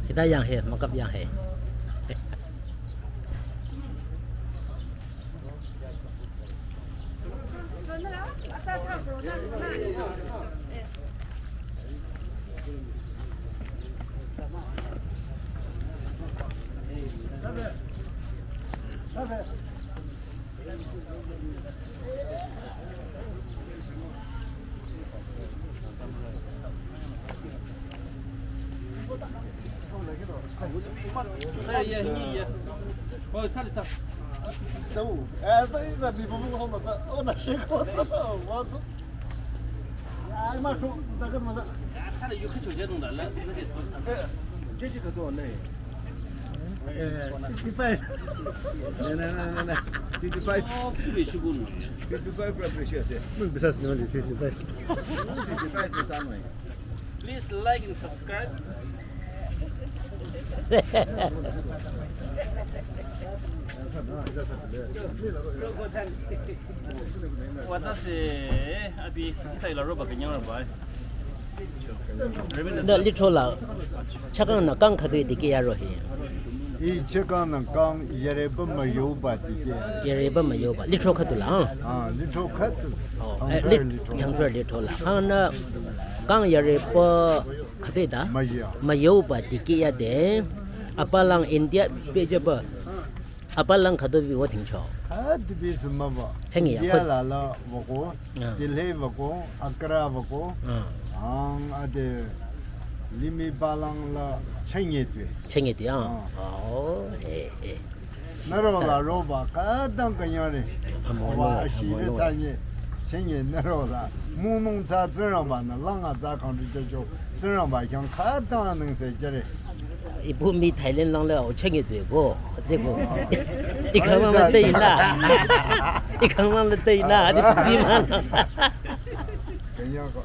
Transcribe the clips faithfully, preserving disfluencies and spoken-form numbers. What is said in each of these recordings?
Hita yang he, makap yang he. Fifty-five. No, no, no, no, no. Fifty-five. Fifty-five, fifty-five. Fifty-five. Please like and subscribe. Wa tsü se abi ihsa la roba künyang roba. Nü lithro la chakang nü kang khüdu dikeh yaro hi. Ih chakang nü kang yareba müyoba dikeh. Yareba müyoba. Lithro khüdu la, ha? Ah, lithro khüdu. Oh, eh, Thangpra lith-, lithro. Thangpra lithro la. Ha nü kang yareba khüdu da? Müyo. Müyoba dikeh yade. Apalang India pehjüba. Apalang khüdu bi wo thingcho. Khüdu bi sü müba. Chenge ya, India khüdu la la wüko, ah, Delhi wüko, Agra wüko, ah, ang ade limih palang la chenge tue. Chenge tue, ah. Ah. Oh, eh, eh. Nüro la roba khütang künyangre. Amüwa, wa ashire amüwa. Chanye. Chenge nüro la. Münung tsü Tsingrangba nü lang a tsü kang ri cho cho. Tsingrangba khyang khütang nengse jüre. Ipu mi Thailand lang le au chenge tue ko, tsü ko. Ikhang lang le tei na. Ikhang lang le tei na, adi tsi ma na. Kenya ko.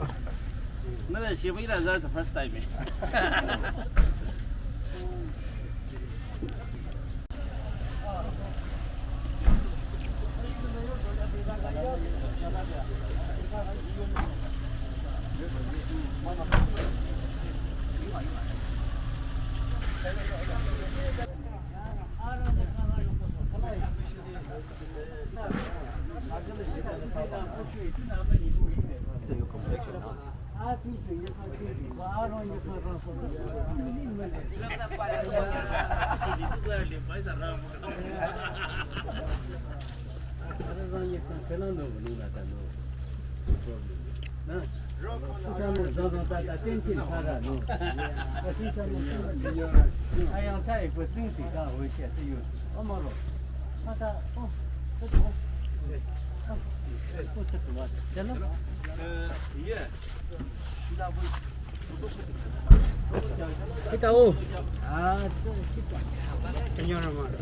Nüle shi mi la za first time. Kita o. Ah, kita. Señor Román.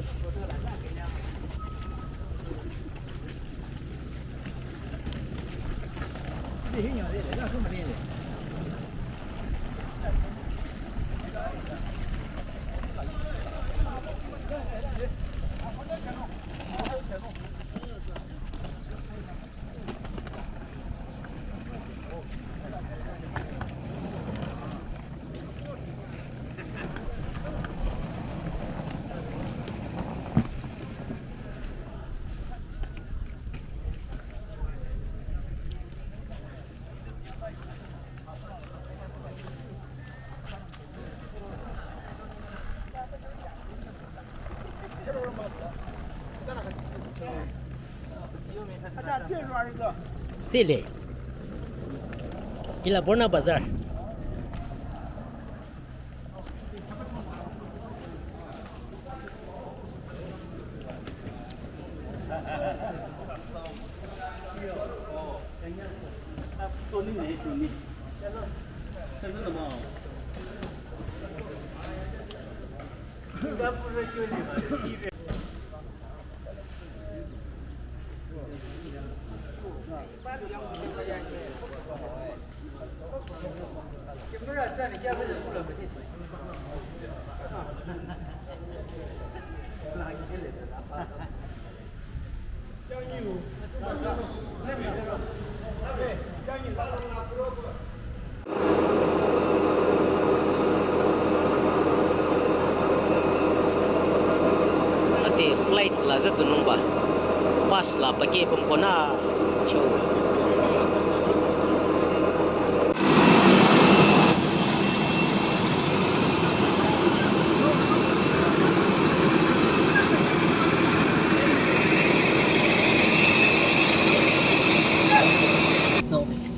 Tsile. Ila Borna Bazar. Ate flight la züdunungba, bus la pake pümkonü cho.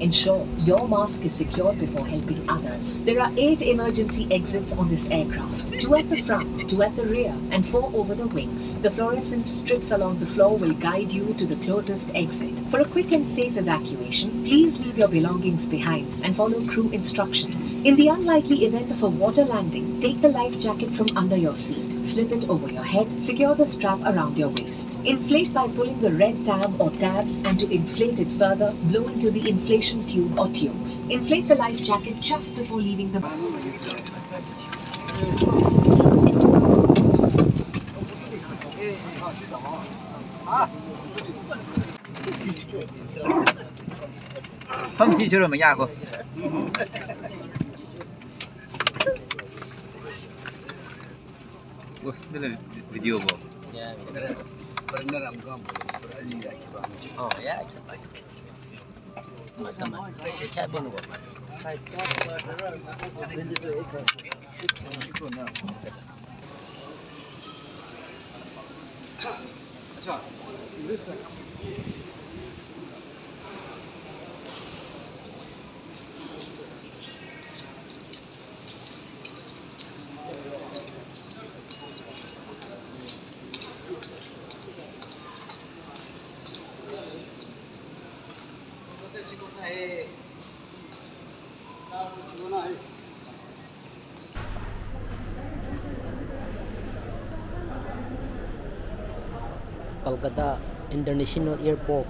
Ensure your mask is secured before helping others. There are eight emergency exits on this aircraft, two at the front, two at the rear, and four over the wings. The fluorescent strips along the floor will guide you to the closest exit. For a quick and safe evacuation, please leave your belongings behind and follow crew instructions. In the unlikely event of a water landing, take the life jacket from under your seat, slip it over your head, secure the strap around your waist. Inflate by pulling the red tab or tabs, and to inflate it further, blow into the inflation tube or tubes. Inflate the life jacket just before leaving the Pamsi churo maya ko. Wo, nila video bo. Ya, pernah, pernah ram gam, pernah ni lagi bang. Oh, ya, kita. Masa, masa. Kita bin bo. Kolkata International Airport.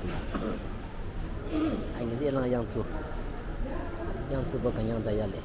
Anyi zi lang yangtsu. Yangtsu ba kanyang da yale.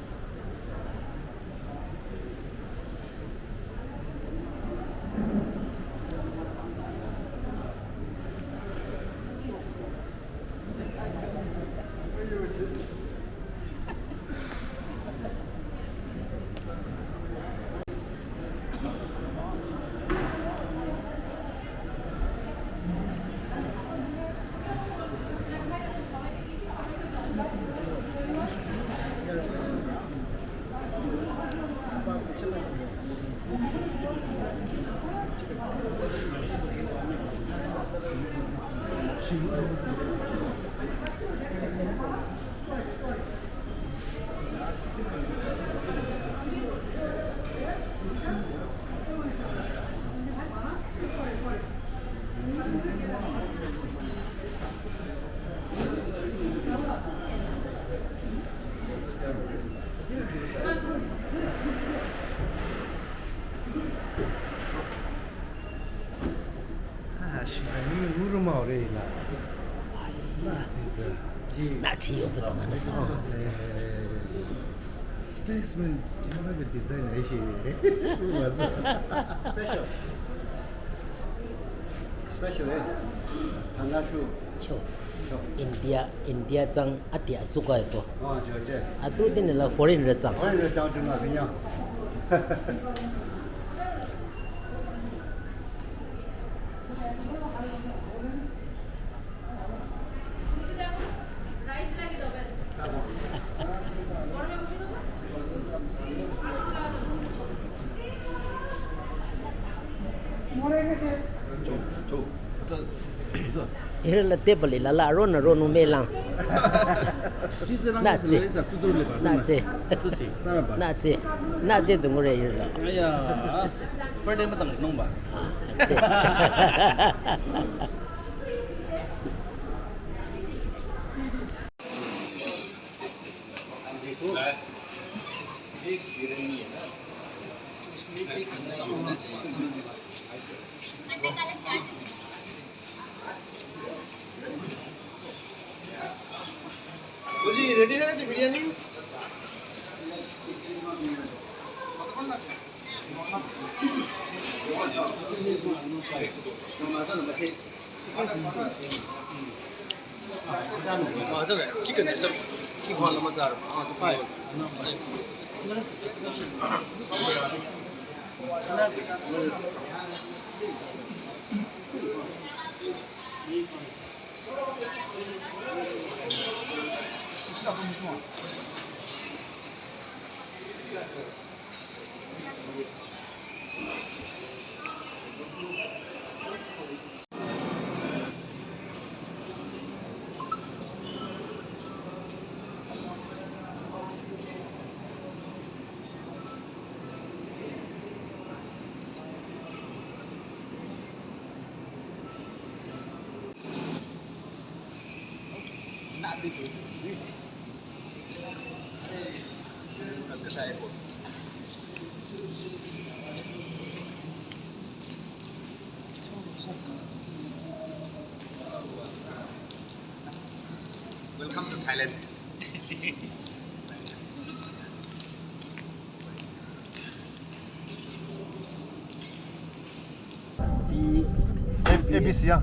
Ah, shibani nguru maore la. Na ziza. Na ti yo kuta mana sa. Eh, spaceman, kima ka design hai shi. Special. Special, eh? Thangashu. Cho. Cho. India, India tsang ati atsukai to. Oh, cho, cho. Atu tine la foreign re tsang. Foreign re tsang tu na binya. Hiri la table la la ro na ro nu me lang. Na tse. Na tse. Na tse. Na tse tu ngure hiri la. Ya, ya. Birthday matang nung ba. Ah, tse. Ready na the biryani? Welcome to Thailand. A B C, ja.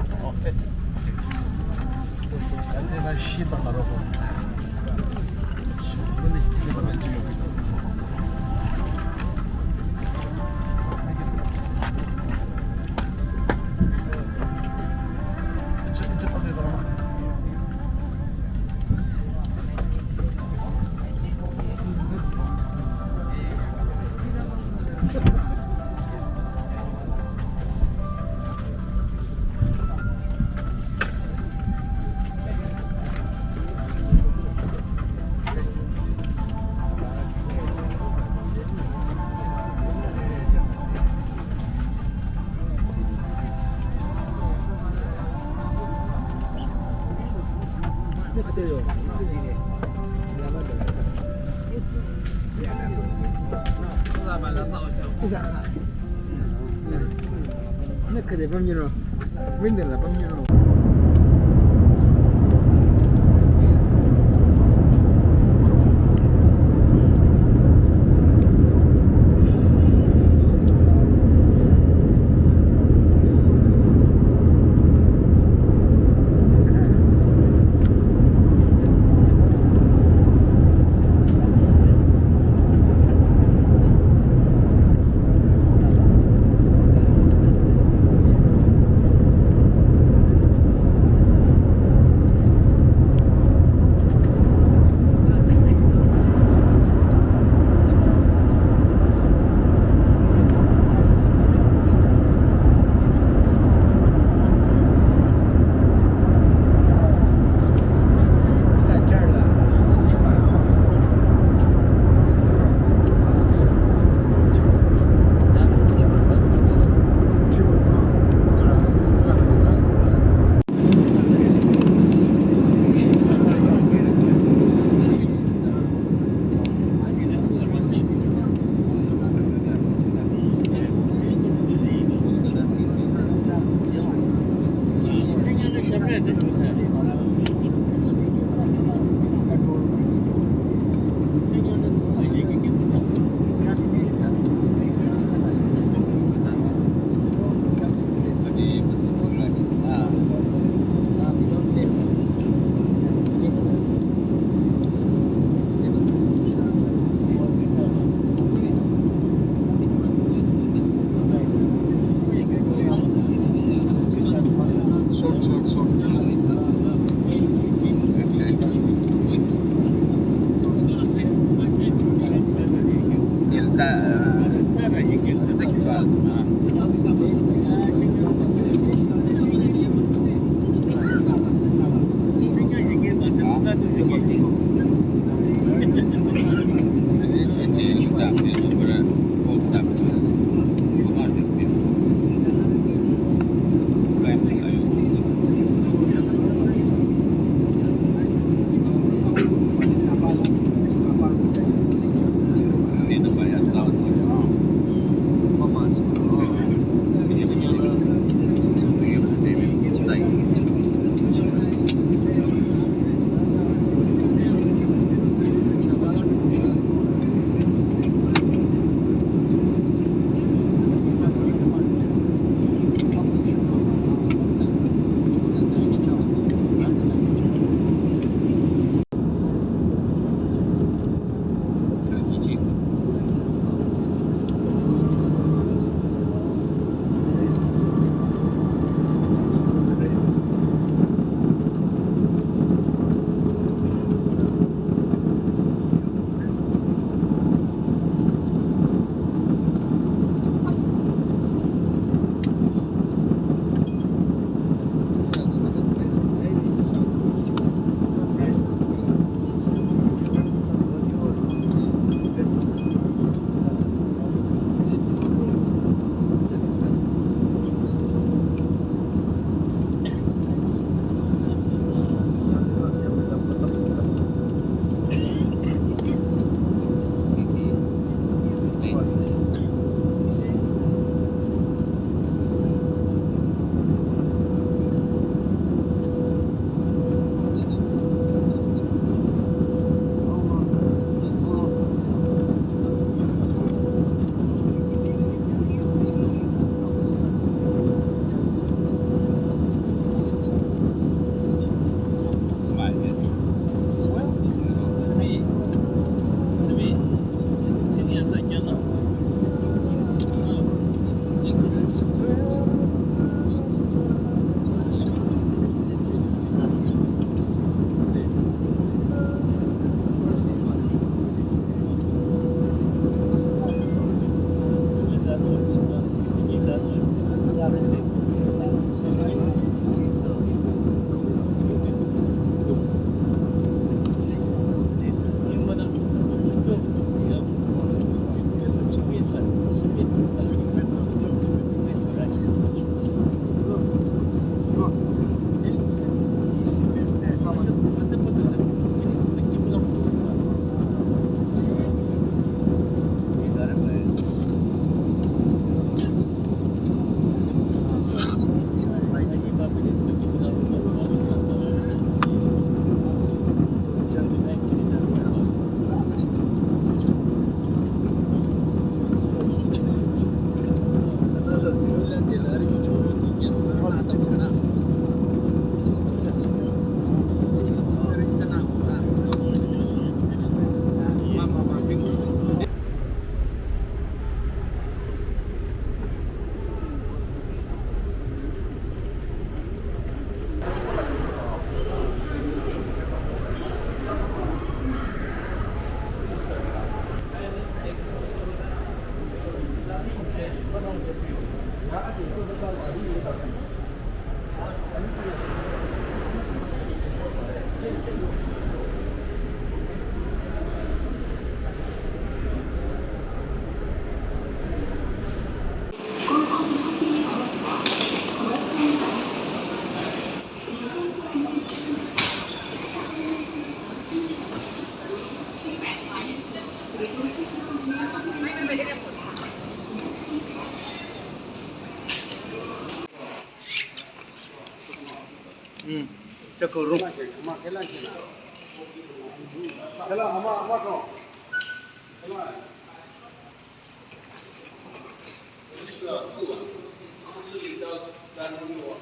Chako room.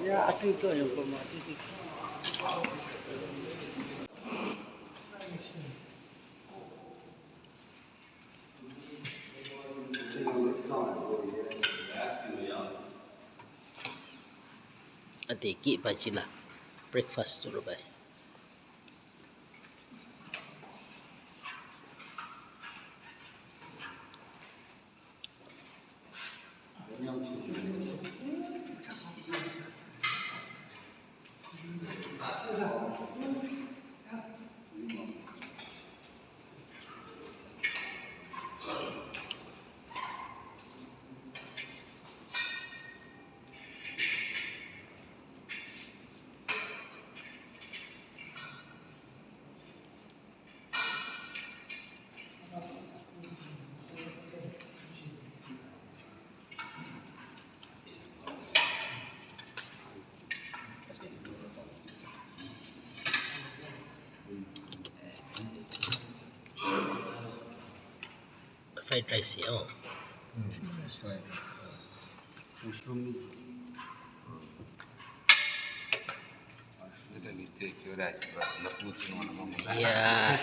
Ya, atu to yang pama, atu to. Ate ki bachila breakfast tu bai. Fried rice ya. Mushroom ni. Nita ni take your rice, but na put no na mama. Ya.